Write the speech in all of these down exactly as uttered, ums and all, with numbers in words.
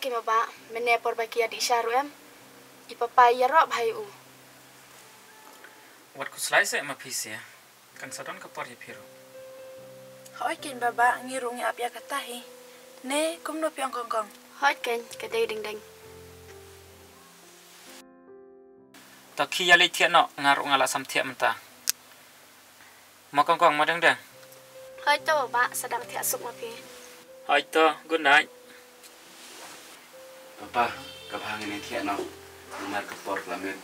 Ki ma ba, mynne por ba ki ïa dih sha ruh em. I papa ïaroh bha ïa u. Wat khuslai seh ma phi seh. Kan sa don ka por ïa phi ruh. Hooid keiñ baba, ngi ruh ngi ap ïa kata hi. Ne kumno phi ong Kongkong? Hooid keiñ, ka dei deng deng. To khie ïa leit thiah noh, nga ruh nga la sam thiah mynta. Mo Kongkong, mo deng deng. Hooid to baba, sa dang thiah suk ma phi. Hooid to, good night. Papa, ka bha ngin ïa thiah noh. Namar ka por ka la miet.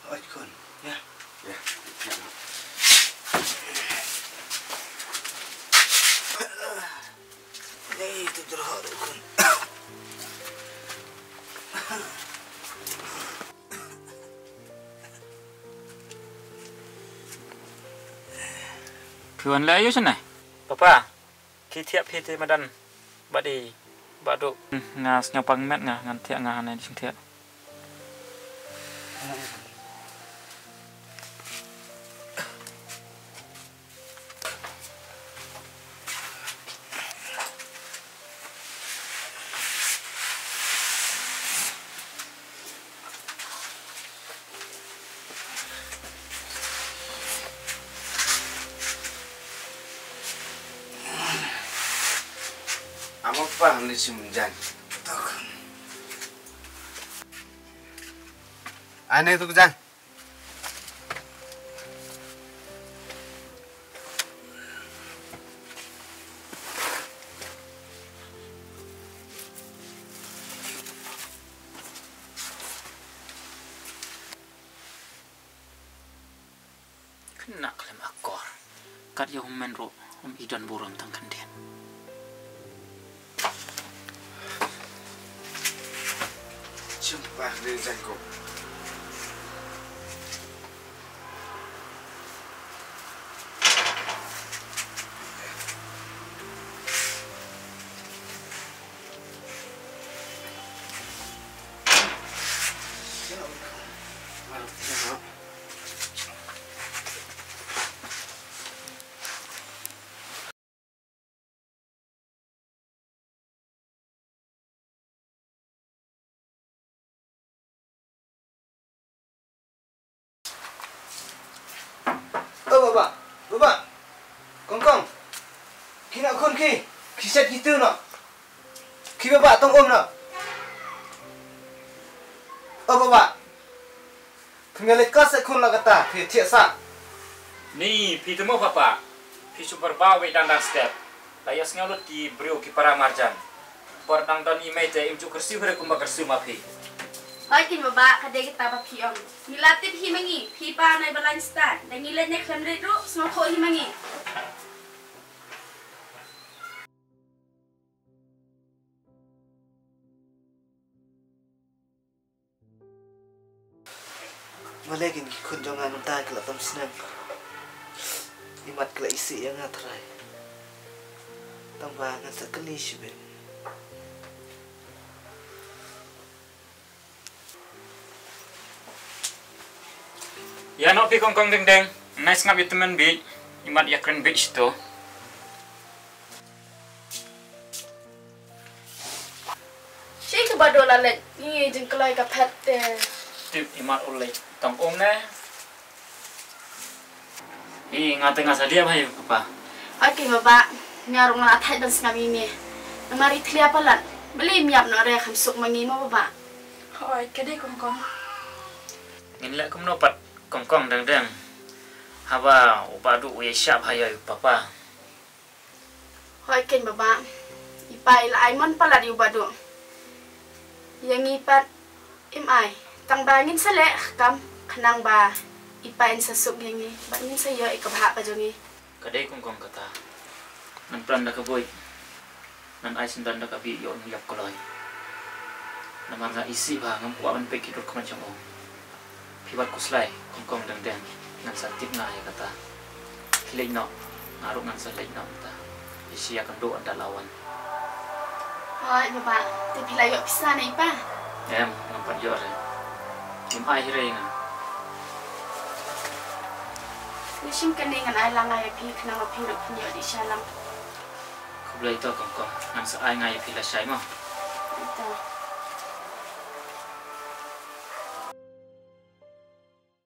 Hooid khun. Ïa. Ïa, thiah noh. Ei, to jrah ruh khun. Phi wan leh aïu shane? Papa, khie thiah phi te madan. Bad i Baduh. Nga sngewpang met nga, ngan thiah nga hangne, dei sngewthiah. Amo pa, hangne shim jan. Ane tu jan. Khynnah khlem akor. Kat ïa u hynmen ruh um i don burom tang khyndiat. Chim pa ri jang ko. O baba, baba. Kong kong. Ki na khun ki. Ki set ki tu no. Ki baba tong um no. O baba. Phi me leit ka se khun la kata, phi thiah sa. Ni, phi te mo papa. Phi super ba wei dang dang step. La ïa sngew lut ki briew ki para marjan. Por dang don i mei te im ju kyrsiew hre kumba kyrsiew ma phi. Hoi kin baba, ka dei kita ba phi ong. Ngi la tip hi ma ngi, phi pa nai ba lain sta. Da ngi leit ne khlem leit ruh, sngewthuh hi ma ngi. Balei kin ki khun jong nga mynta ki la tam snem. Imat ki la isih ïa nga trai. Tang ba ngan sa kylli shibit. Ïa noh phi kong kong deng deng. Nai sngap ïa tymmen bit. Imat ïa kren bit shito. Shi tu ba dol alet ngi jingkloi ka phet te. Tip imat u leit tang um ne. I nga te nga sa liam hai papa. Oi ki baba, nga rung na thai ban sngam ini. Namar i thlia palat. Beli miap no re kham suk mangi mo baba. Oi ka dei kong kong. Ngin leh kumno pat kong kong dang dang. Haba u ba du u ya shap hai oi papa. Hoi ken baba. I pa i la ai mon palat ïa u ba du. Ïa ngi pat im ai. Tang ba ngin sa leh kam khnang ba i pa in sa suk ïa ngi. Ba ngin sa ïoh i ka bha ka jong ngi. Ka dei kong kong kata. Ngan plan da ka boi. Ngan ai sendon da ka bi ïoh ngi ïap kloi. Namar nga isih ba ngam kwah ban peit ki dur kmen jong u. Phi wat khuslai, kong kong dang dang, ngan sa tip nga ïa kata. Phi leit noh, nga ruh ngan sa leit noh mynta. Ïa shi ïa kynduh ynda la wan. Hooid baba, te phi la ïoh pisa ne i pa? Em, ngam pat ïoh re. Ngim ai hi re nga. Te shim kane ngan ai lang ïa phi khnang ba phi ruh phin ïoh dih sha lang. Khublei to kong kong, ngan sa ai nga ïa phi lashai mo. Te.